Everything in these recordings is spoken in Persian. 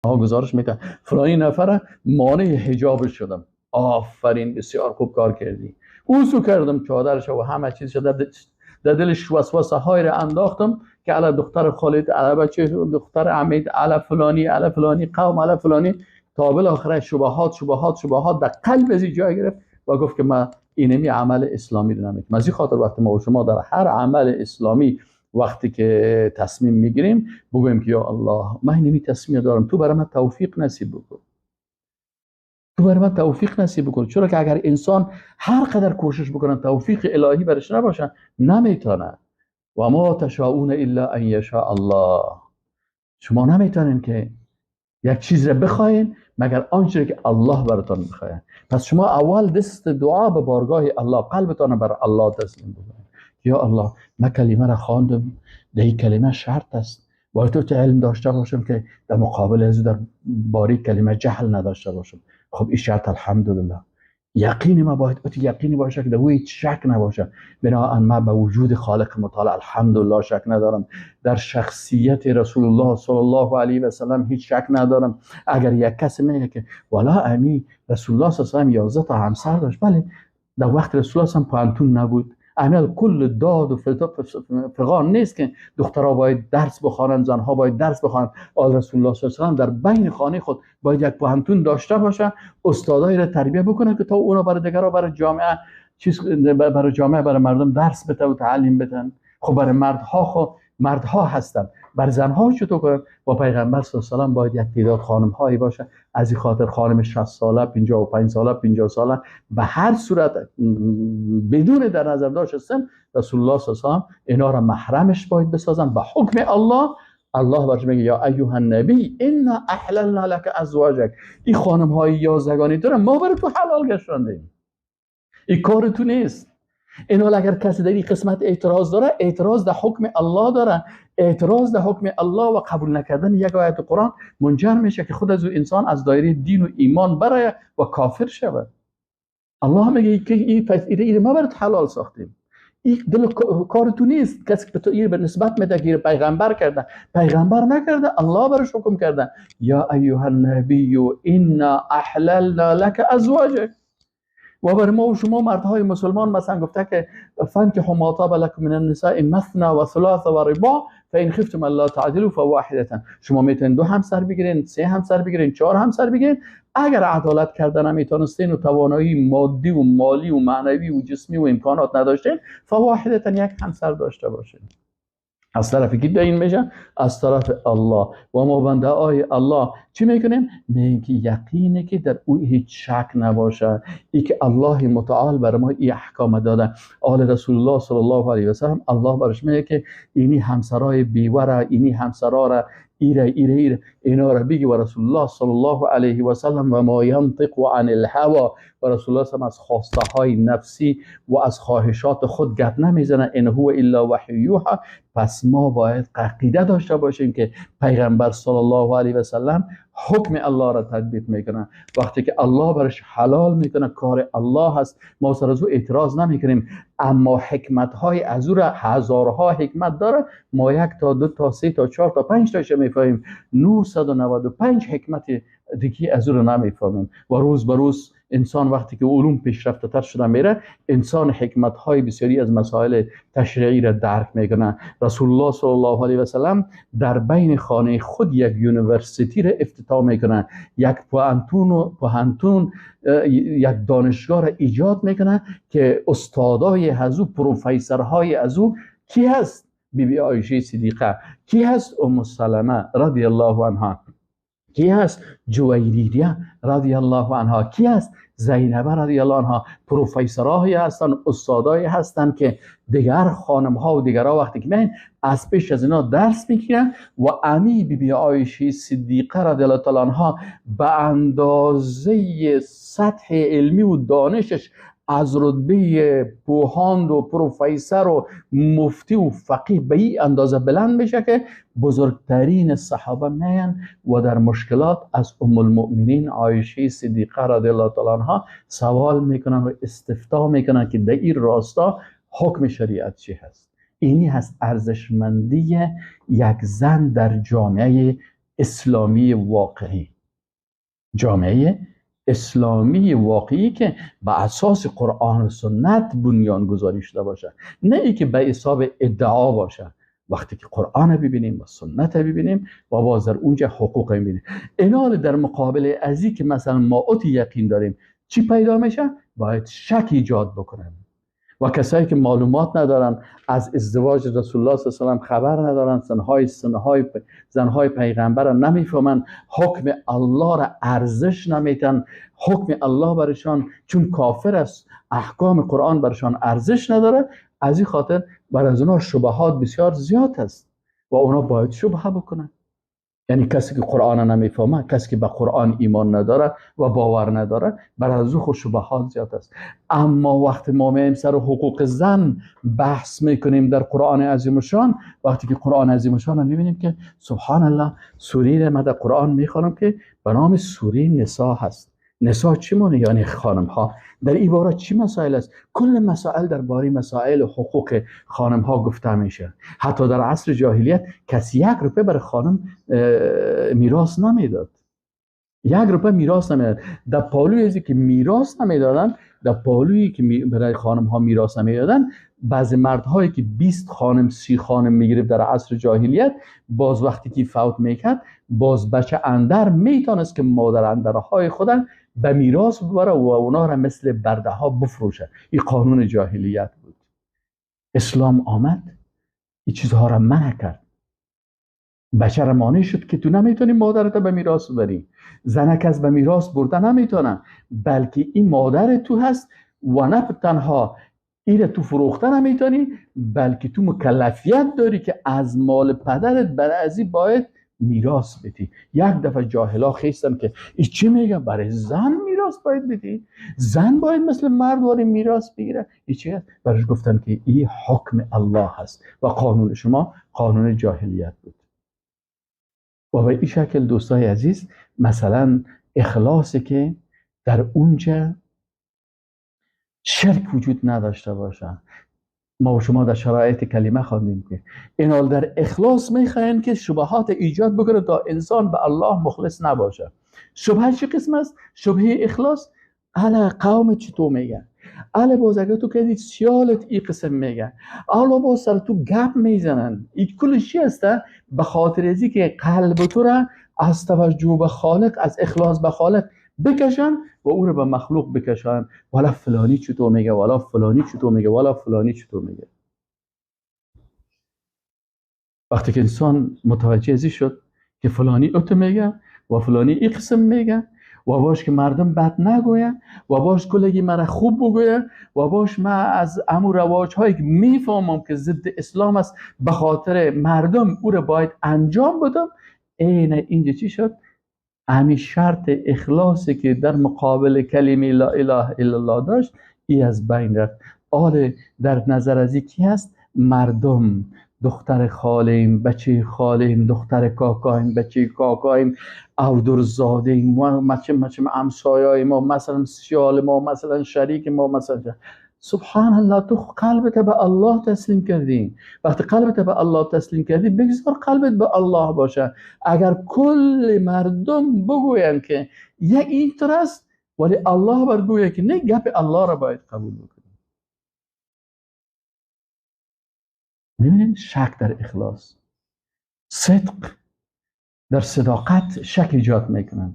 ها گزارش میکنن فلانی نفر مانع حجاب شدم، آفرین بسیار خوب کار کردی، اوسو کردم چادرش و همه چیز شده، در دلش وسوسه های را انداختم که علی دختر خالد، علی بچه دختر عمید، علی فلانی، علی فلانی قوم، علی فلانی، تا بالاخره شبهات شبهات شبهات در قلب از جای گرفت و گفت که من اینمی عمل اسلامی رو نمیکنم. از این خاطر وقتی ما و شما در هر عمل اسلامی وقتی که تصمیم میگیریم بگوییم که یا الله من اینمی تصمیم دارم، تو برای من توفیق نصیب بکن، تو برای من توفیق نصیب بکن. چرا که اگر انسان هر قدر کوشش بکنه توفیق الهی برش نباشه نمیتونه. و ما تشاؤون الا ان یشاء الله، شما نمیتونین که یک چیز را بخواین مگر آنچه که الله براتون بخواین. پس شما اول دست دعا به بارگاه الله، قلبتان بر الله تسلیم بکنید. یا الله من کلمه را خواندم، در این کلمه شرط است، باید تو علم داشته باشم که در مقابل از در باری کلمه جهل نداشته باشم. خب این شرط الحمدلله یقین ما باید یقینی باشه که در او هیچ شک نباشه. بنابراین من به وجود خالق متعال الحمدلله شک ندارم، در شخصیت رسول الله صلی الله علیه و سلم هیچ شک ندارم. اگر یک کسی میگه که والا امی رسول الله صلی الله علیه و 11 تا همسر داشت، بله در وقت رسول الله پانتون نبود، عمل کل داد و فغان نیست که دخترها باید درس بخوانند، زنها باید درس بخوانند. آل رسول الله صلی الله علیه و در بین خانه خود باید یک پوهنتون داشته باشه، استادایی را تربیه بکنه که تا اونا برای دیگرها، برای جامعه چیز، برای جامعه، برای مردم درس بده و تعلیم بدن. خب برای مردها، خب مردها هستن، بر زنها چطور کنن؟ با پیغمبر صلی الله علیه و سلم باید یک تعداد خانم هایی باشه. از این خاطر خانم 60 ساله، 55 ساله، 50 ساله، به هر صورت بدون در نظر داشت سن، رسول الله صلی الله علیه و سلم اینا را محرمش باید بسازن به حکم الله. الله برش میگه یا ایها النبی انا احللنا لک ازواجک، این خانم های یازدگانی تو را ما برای تو حلال گشاندیم، این کار تو نیست. اینال اگر کسی در این قسمت اعتراض داره، اعتراض در حکم الله داره. اعتراض در حکم الله و قبول نکردن یک آیت قرآن منجر میشه که خود از او انسان از دایره دین و ایمان برای و کافر شود. الله میگه که این ما برات حلال ساختیم، این دل کار تو نیست. کسی که تو این به نسبت میده که پیغمبر کرده، پیغمبر نکرده، الله برش حکم کرده یا ایها النبی انا احللنا لک ازواجک. و برای ما و شما مردهای مسلمان مثلا گفته که فانکحوا ما طاب لکم من النساء مثنی و ثلاث و رباع فان خفتم الا تعدلوا فواحدة. شما میتونید 2 همسر بگیرین، 3 همسر بگیرین، 4 همسر بگیرین. اگر عدالت کردن نمیتونستین و توانایی مادی و مالی و معنوی و جسمی و امکانات نداشتین، فواحدة، یک همسر داشته باشین. از طرف کی دین میشه؟ از طرف الله. و ما بنده های الله چی میکنیم؟ میگیم که یقینه که در او هیچ شک نباشه، ای که الله متعال بر ما ای احکام داده. آل رسول الله صلی الله علیه و سلم الله برش میگه که اینی همسرای بیوره، اینی همسرا را، ایره ایره ایره اینا را بگی. و رسول الله صلی الله علیه و سلم و ما ینطق عن الهوا، و رسول الله صلی از خواسته های نفسی و از خواهشات خود گپ نمیزنه، ان هو الا وحی یوحی. پس ما باید عقیده داشته باشیم که پیغمبر صلی الله علیه و سلم حکم الله را تطبیق میکنه. وقتی که الله برش حلال میکنه، کار الله هست، ما سر از او اعتراض نمیکنیم. اما حکمت های از او را، هزارها حکمت داره، ما 1 تا 2 تا 3 تا 4 تا 5 تاش میفهمیم، 995 حکمت دیگه از او را نمیفهمیم. و روز به روز انسان وقتی که علوم پیشرفته تر شده میره، انسان حکمت های بسیاری از مسائل تشریعی را درک میکنه. رسول الله صلی الله علیه و سلم در بین خانه خود یک university را افتتاح میکنه، یک پوهنتون، یک دانشگاه را ایجاد میکنه که استادای از او، پروفسورهای از او کی هست؟ بی بی عایشه صدیقه. کی هست؟ ام سلمه رضی الله عنها. کی هست؟ جویریه رضی الله عنها. کی هست؟ زینب رضی الله عنها. پروفسورهایی هستند، استادایی هستند که دیگر خانم ها و دیگرها وقتی که میان از پیش از اینا درس میگیرن. و امی بی بی عایشه صدیقه رضی الله تعالی عنها به اندازه سطح علمی و دانشش از رتبه پوهاند و پروفسور و مفتی و فقیه به این اندازه بلند میشه که بزرگترین صحابه میان و در مشکلات از ام المؤمنین عایشه صدیقه رضی الله تعالی عنها سوال میکنن و استفتا میکنن که در این راستا حکم شریعت چی هست. اینی هست ارزشمندی یک زن در جامعه اسلامی واقعی، جامعه اسلامی واقعی که به اساس قرآن و سنت بنیان گذاری شده باشه، نه ای که به حساب ادعا باشه. وقتی که قرآن ببینیم و سنت ببینیم و باز در اونجا حقوق ببینیم، اینال در مقابل ازی که مثلا ما اوتی یقین داریم چی پیدا میشه؟ باید شک ایجاد بکنن. و کسایی که معلومات ندارن، از ازدواج رسول الله صلی الله علیه و خبر ندارن، زنهای پیغمبر را نمیفهمن، حکم الله را ارزش نمیتن، حکم الله برشان چون کافر است احکام قرآن برشان ارزش نداره، از این خاطر بر از اونا شبهات بسیار زیاد است و اونا باید شبهه بکنن. یعنی کسی که قرآن نمیفهمه، کسی که به قرآن ایمان نداره و باور نداره، بر از او خود شبهات زیاد است. اما وقتی ما میایم سر حقوق زن بحث میکنیم در قرآن عظیم الشان، وقتی که قرآن عظیم الشان میبینیم که سبحان الله، سوره ما در قرآن میخوانم که به نام سوره نساء هست. نساء چی معنی؟ یعنی خانم ها. در این باره چی مسائل است؟ کل مسائل درباره مسائل حقوق خانم ها گفته میشه. حتی در عصر جاهلیت کسی 1 روپه برای خانم میراث نمیداد، 1 روپه میراث نمیداد. در پالوی ازی که میراث نمیدادن، در پالویی که برای خانم ها میراث نمیدادن، بعضی مردهایی که 20 خانم 30 خانم میگرفت در عصر جاهلیت، باز وقتی که فوت میکرد، باز بچه اندر میتونست که مادر اندرهای خودن به میراث ببره و اونا را مثل برده ها بفروشه. این قانون جاهلیت بود. اسلام آمد این چیزها را منع کرد. بچه را مانع شد که تو نمیتونی مادرت به میراث ببری، زنک از به میراث برده نمیتونه، بلکه این مادر تو هست و نه تنها ایره تو فروخته نمیتونی، بلکه تو مکلفیت داری که از مال پدرت برای ازی باید میراث بدی. یک دفعه جاهلا خیستن که ای چی میگه، برای زن میراث باید بدی، زن باید مثل مرد واری میراث بگیره، ای چی هست؟ براش گفتن که ای حکم الله هست و قانون شما قانون جاهلیت بود. و به این شکل دوستای عزیز، مثلا اخلاصی که در اونجا شرک وجود نداشته باشه. ما و شما در شرایط کلمه خواندیم که اینال در اخلاص میخواین که شبهات ایجاد بکنه تا انسان به الله مخلص نباشه. شبهه چه قسم است؟ شبهه اخلاص علی قوم چطور میگن، علی باز اگه تو کردی سیالت این قسم میگن، علی باز سر تو گپ میزنن. این کلش چی هست؟ به خاطر ازی که قلب تو را از توجه به خالق، از اخلاص به خالق بکشن و او رو به مخلوق بکشن. والا فلانی چطور میگه، والا فلانی چطور میگه، والا فلانی چطور میگه. وقتی که انسان متوجه ازی شد که فلانی اوت میگه و فلانی این قسم میگه و باش که مردم بد نگویه و باش کلگی مرا خوب بگویه و باش من از امو رواج هایی که میفهمم که ضد اسلام است به خاطر مردم او رو باید انجام بدم، عین اینجا چی شد؟ همین شرط اخلاصی که در مقابل کلمه لا اله الا الله داشت ای از بین رفت. آره در نظر از کی هست؟ مردم، دختر خالیم، بچه خالیم، دختر کاکایم، بچه کاکایم، اودرزاده‌ایم، ما مچه همسایه‌ای ما، مثلا سیال ما، مثلا شریک ما، مثلا سبحان الله. تو قلبت به الله تسلیم کردی. وقتی قلبت به الله تسلیم کردی، بگذار قلبت به الله باشه. اگر کل مردم بگوین که یک اینطور است، ولی الله برگوید که نه، گپ الله را باید قبول بکنی. میبینید شک در اخلاص، صدق در صداقت شک ایجاد میکنن.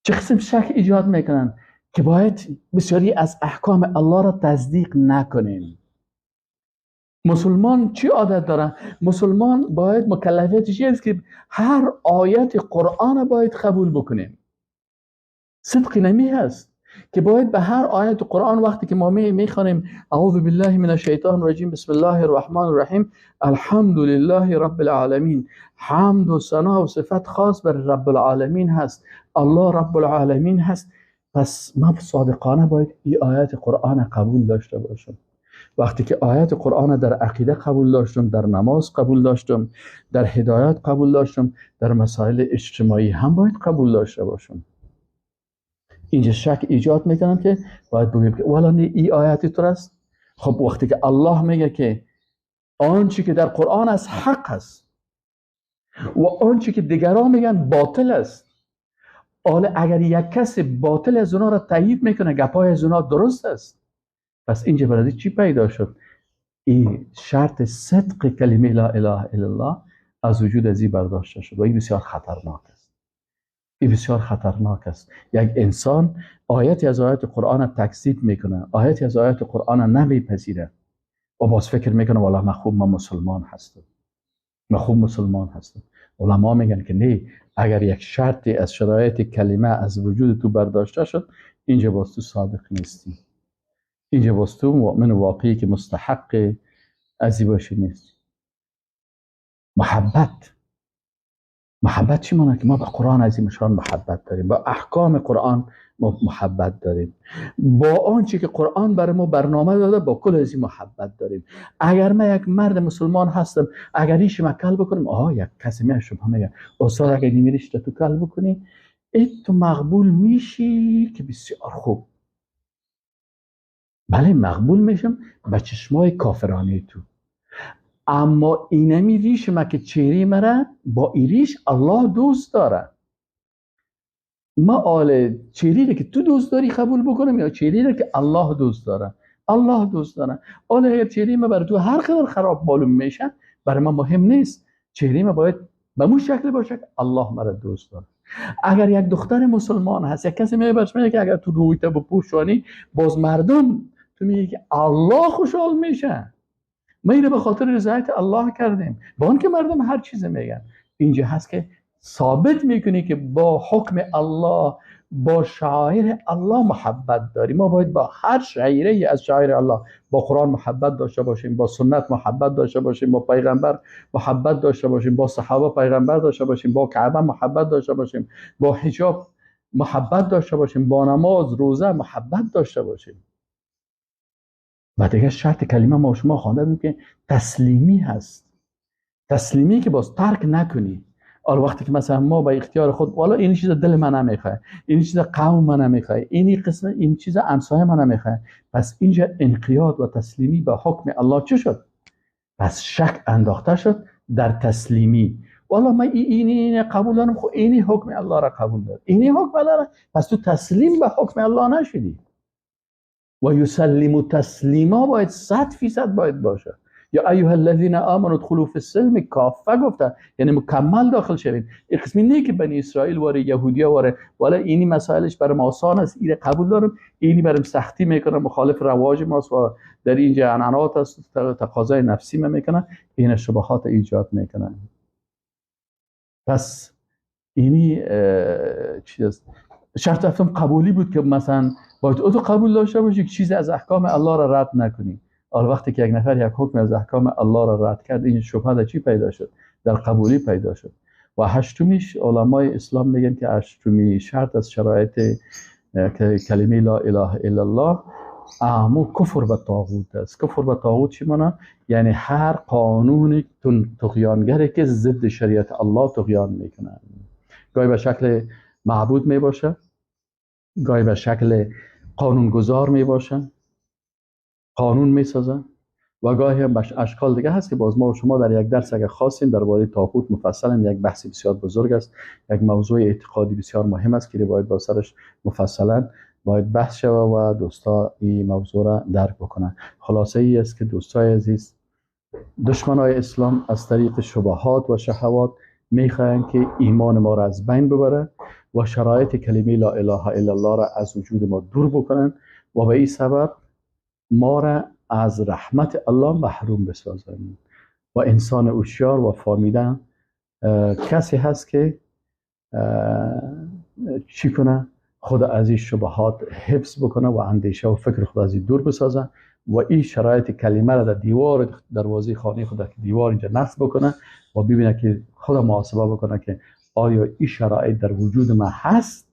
چه قسم شک ایجاد میکنن؟ که باید بسیاری از احکام الله را تصدیق نکنیم. مسلمان چی عادت داره؟ مسلمان باید مکلفیتش است که هر آیت قرآن باید قبول بکنیم. صدق نمی هست که باید به هر آیت قرآن وقتی که ما میخوانیم اعوذ بالله من الشیطان الرجیم بسم الله الرحمن الرحیم الحمد لله رب العالمین، حمد و ثنا و صفت خاص بر رب العالمین هست، الله رب العالمین هست. پس ما صادقانه باید این آیت قرآن قبول داشته باشم. وقتی که آیت قرآن در عقیده قبول داشتم، در نماز قبول داشتم، در هدایت قبول داشتم، در مسائل اجتماعی هم باید قبول داشته باشم. اینجا شک ایجاد میکنم که باید بگیم که والا نه ای آیت تو است. خب وقتی که الله میگه که آنچه که در قرآن است حق است، و آنچه که دیگران میگن باطل است. حالا اگر یک کس باطل از اونا را تایید میکنه، گپای از اونا درست است، پس اینجا برای چی پیدا شد؟ این شرط صدق کلمه لا اله الا الله از وجود از این برداشته شد و این بسیار خطرناک است. این بسیار خطرناک است. یک انسان آیتی از آیات قرآن تکذیب میکنه، آیتی از آیات قرآن نمیپذیره و باز فکر میکنه والله من خوب، من مسلمان هستم، من خوب مسلمان هستم. علما میگن که نه، اگر یک شرطی از شرایط کلمه از وجود تو برداشته شد، اینجا باز تو صادق نیستی، اینجا باز تو مؤمن واقعی که مستحق ازی باشی نیست. محبت، محبت چی معنی؟ که ما به قرآن عظیم شان محبت داریم، با احکام قرآن ما محبت داریم، با آنچه که قرآن برای ما برنامه داده با کل از این محبت داریم. اگر من یک مرد مسلمان هستم، اگر ریش ما کل بکنم، آها یک کسی میاد شما میگه استاد اگر نیمی تو کل بکنی ای تو مقبول میشی، که بسیار خوب. بله مقبول میشم به چشمای کافرانه تو، اما اینمی ریش ما که چهره مرا با این ریش الله دوست داره. ما آل چهره که تو دوست داری قبول بکنم یا چهره که الله دوست داره؟ الله دوست داره. آل اگر چهره ما برای تو هر قدر خراب معلوم میشه برای ما مهم نیست، چهره ما باید به مو شکل باشه که الله مرا دوست داره. اگر یک دختر مسلمان هست، یک کسی میگه برش میگه که اگر تو رویت بپوشانی باز مردم تو میگه که الله خوشحال میشه. ما اینو به خاطر رضایت الله کردیم، با آنکه مردم هر چیز میگن. اینجا هست که ثابت میکنی که با حکم الله، با شعائر الله محبت داریم. ما باید با هر شعیره از شعائر الله، با قرآن محبت داشته باشیم، با سنت محبت داشته باشیم، با پیغمبر محبت داشته باشیم، با صحابه پیغمبر داشته باشیم، با کعبه محبت داشته باشیم، با حجاب محبت داشته باشیم، با نماز روزه محبت داشته باشیم. و دیگه شرط کلمه ما شما خوانده بودیم که تسلیمی هست، تسلیمی که باز ترک نکنی. آره وقتی که مثلا ما با اختیار خود، والا این چیز دل من نمیخواد، این چیز قوم من نمیخواد، این قسم این چیز همسایه من نمیخواد، پس اینجا انقیاد و تسلیمی به حکم الله چه شد؟ پس شک انداخته شد در تسلیمی. والا من این قبول دارم، خب اینی حکم الله را قبول دارم، اینی حکم الله را، پس تو تسلیم به حکم الله نشدی. و یسلم تسلیما باید 100% باید باشه. یا ایها الذین آمنوا ادخلوا فی السلم کافه گفته، یعنی مکمل داخل شوید. این قسمی نه که بنی اسرائیل واره یهودیا واره، والا اینی مسائلش برام آسان است، اینو قبول دارم، اینی برام سختی میکنه، مخالف رواج ماست و در اینجا عنعنات است، تقاضای نفسی ما میکنه، این شبهات ایجاد میکنه. پس اینی چیز است. شرط هفتم قبولی بود که مثلا باید او تو قبول داشته باشی که چیزی از احکام الله را رد نکنی. حالا وقتی که یک نفر یک حکم از احکام الله را رد کرد، این شبهه در چی پیدا شد؟ در قبولی پیدا شد. و هشتمیش علمای اسلام میگن که هشتمی شرط از شرایط کلمه لا اله الا الله اعمو کفر به طاغوت است. کفر به طاغوت چی معنی؟ یعنی هر قانون طغیانگری که ضد شریعت الله طغیان میکنه، گاهی به شکل معبود میباشه، گاهی به شکل قانونگذار میباشه، قانون میسازه، و گاهی هم اشکال دیگه هست که باز ما و شما در یک درس اگه خواستیم درباره طاغوت مفصلا، یک بحث بسیار بزرگ است، یک موضوع اعتقادی بسیار مهم است که باید با سرش مفصلا باید بحث شود و دوستا این موضوع را درک بکنن. خلاصه ای است که دوستای عزیز، دشمنای اسلام از طریق شبهات و شهوات میخواهند که ایمان ما را از بین ببره و شرایط کلمه لا اله الا الله را از وجود ما دور بکنن و به این سبب ما را از رحمت الله محروم بسازند. و انسان هوشیار و فهمیده کسی هست که چی کنه؟ خود از این شبهات حفظ بکنه و اندیشه و فکر خود از این دور بسازه و این شرایط کلمه را در دیوار دروازه خانه خود که دیوار اینجا نصب بکنه و ببینه که خود محاسبه بکنه که آیا این شرایط در وجود من هست؟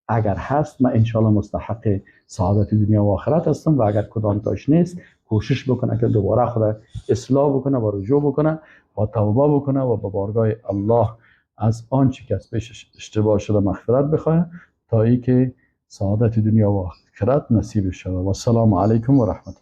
اگر هست من انشالله مستحق سعادت دنیا و آخرت هستم، و اگر کدام تاش نیست کوشش بکنه که دوباره خود اصلاح بکنه و رجوع بکنه و توبه بکنه و به بارگاه الله از آنچه که از پیش اشتباه شده مغفرت بخواه تا اینکه سعادت دنیا و آخرت نصیب شود. و السلام علیکم و رحمت الله.